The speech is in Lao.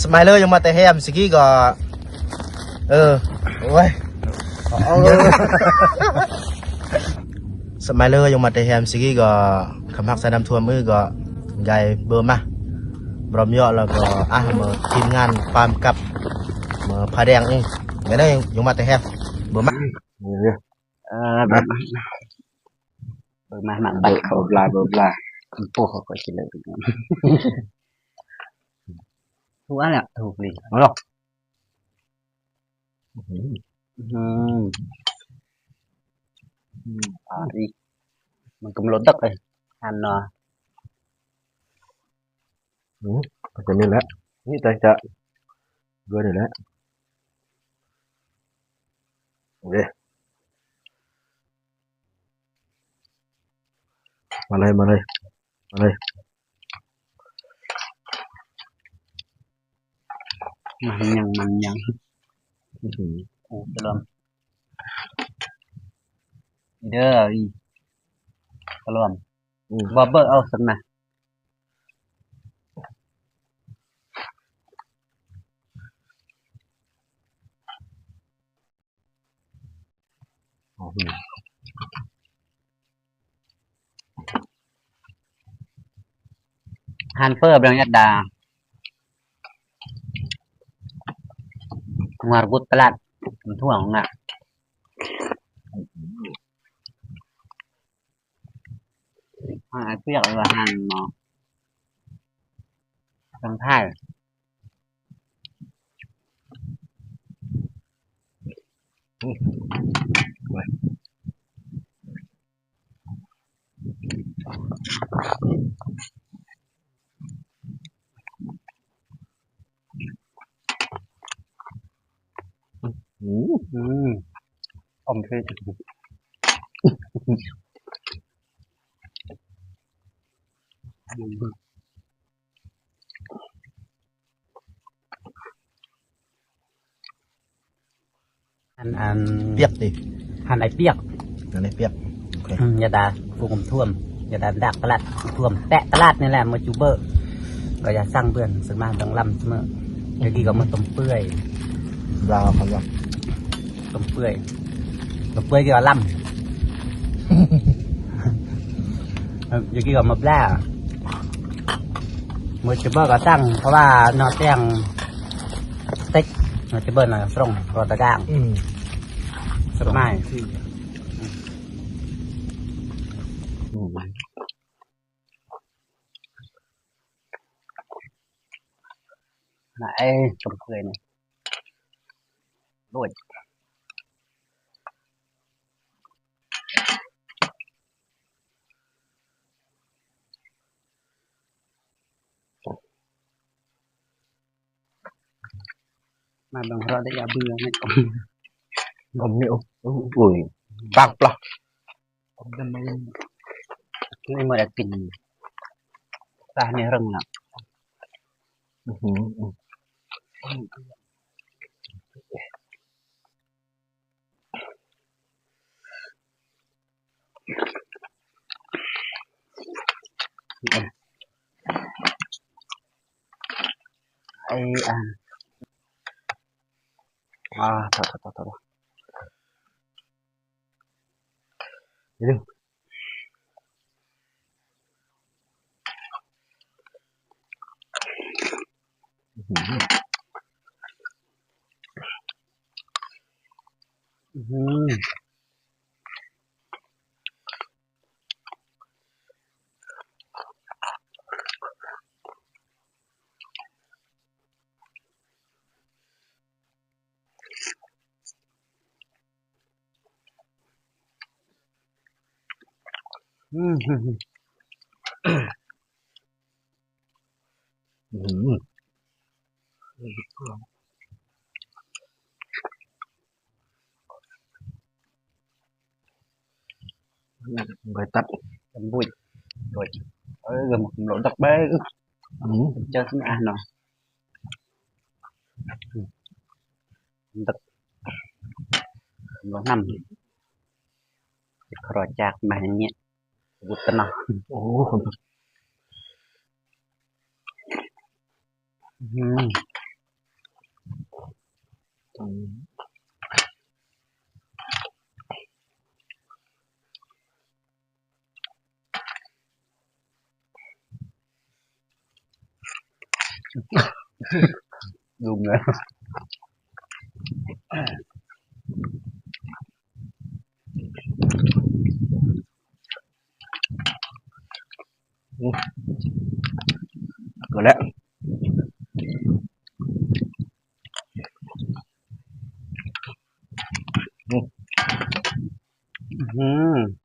ສະໄໝເລີ ຍົງມາແຕ່ແຮມ ສະກີກໍ ເອີ ໂອ້ຍ ສະໄໝເລີ ຍົງມາແຕ່ແຮມ ສະກີກໍ ຄຳຮັກສາຍນ້ຳຖ້ວມ ເອີ ກໍ ໄດ້ເບີມາ ບຣອມເຍາະ ແລ້ວກໍ ອ່ະ ມາທີມງານປາມກັບ ມາຜ້າແດງ ເອີ ໄດ້ ຍົງມາແຕ່ແຮມ ເບີມາ ເອີ ເບິ່ງມາ ໝາກໄປເຂົາ ເບິ່ງລາຍ ເບິ່ງລາຍ ໂອ້ ເຂົາກໍຊິເລີຍ ຖືກອັນແຫຼະ ຖືກລີ ເອົາເນາະ ອືມ ອືມ ອືມ ອາ ອີ ມັນກໍບໍ່ລົດດັກເອີຍ ຫັ້ນເນາະ ອືມ ກໍນີ້ແຫຼະ ນີ້ແຕ່ຈະ ດ້ວຍນີ້ແຫຼະ ໂອເຄ ມາເລີຍ ມາເລີຍ ມາເລີຍ ມັນຫຍັງ ມັນຫຍັງ ອື ໂອ້ ຕະຫຼອມ ເດີ ຕະຫຼອມ ອື ບໍ່ເບິ່ງເອົາຊັ້ນນະ. ຮ້ານເຝີແບງຍັດດາ ຫົວກຸດຕະຫຼາດ ມັນທົ່ວຂອງນະ ຮ້ານອ້າຍປຽກ ຫຼືວ່າຮ້ານໝໍ ທາງທ້າຍ ອືມ ອືມ ອອມເຜັດ ອັນ ອັນ ປຽກຕິ ຫັ້ນໄອ້ປຽກ ອັນນີ້ປຽກ ໂອເຄ ອືມ ຢ່າດ່າ ຜູ້ກຳທ່ວມ ຢ່າດ່າດັກຕະຫຼາດ ທ່ວມແຕະຕະຫຼາດນີ້ແຫຼະ ມາຈູເບີ ກໍຢ່າສັ່ງເພື່ອນ ສ່ວນມາກຕ້ອງລຳສະເໝີ ແລ້ວກີ້ກໍມາຕົ້ມເປື່ອຍ ລາວເຂົາວ່າ ຕົ້ມເປື່ອຍ ຕົ້ມເປື່ອຍກີ້ກໍລຳ ແລ້ວກີ້ກໍມາແບລ ມື້ຈະເບີກໍສັ່ງ ເພາະວ່ານອກແຕ່ງສະເຕັກ ມື້ຈະເບີນະສົ່ງໂຕຕະກາງ ອືມ ສະໄໝ ອືມ ນະ ເອີ ຕົ້ມເປື່ອຍນີ້ ໂອ້ຍ ມາເບິ່ງເຮົາໄດ້ຢ່າເບື່ອແມ່ນ ອມນີ້ ໂອ້ຍ ປາກປະ ນີ້ບໍ່ໄດ້ກິນ ຕານີ້ເຮິງລະ ອື ໄອ້ ອາ ອາ ໂທດ ໂທດ ໂທດ ໂທດ. ອືມ ອືມ ໄປຕັດ ຕຳບຸຍ ໂດຍ ເອີ ມັນລົງດັກໄປ ອືມ ເຈົ້າສະມາເນາະ ດັກ ລອງນຳ ຄຣອຈາກມາເຮັດຫຍັງ ບຸດຕະນະ ໂອ້ ອືມ. ລຸມແລ້ວ ກໍແລ້ວ.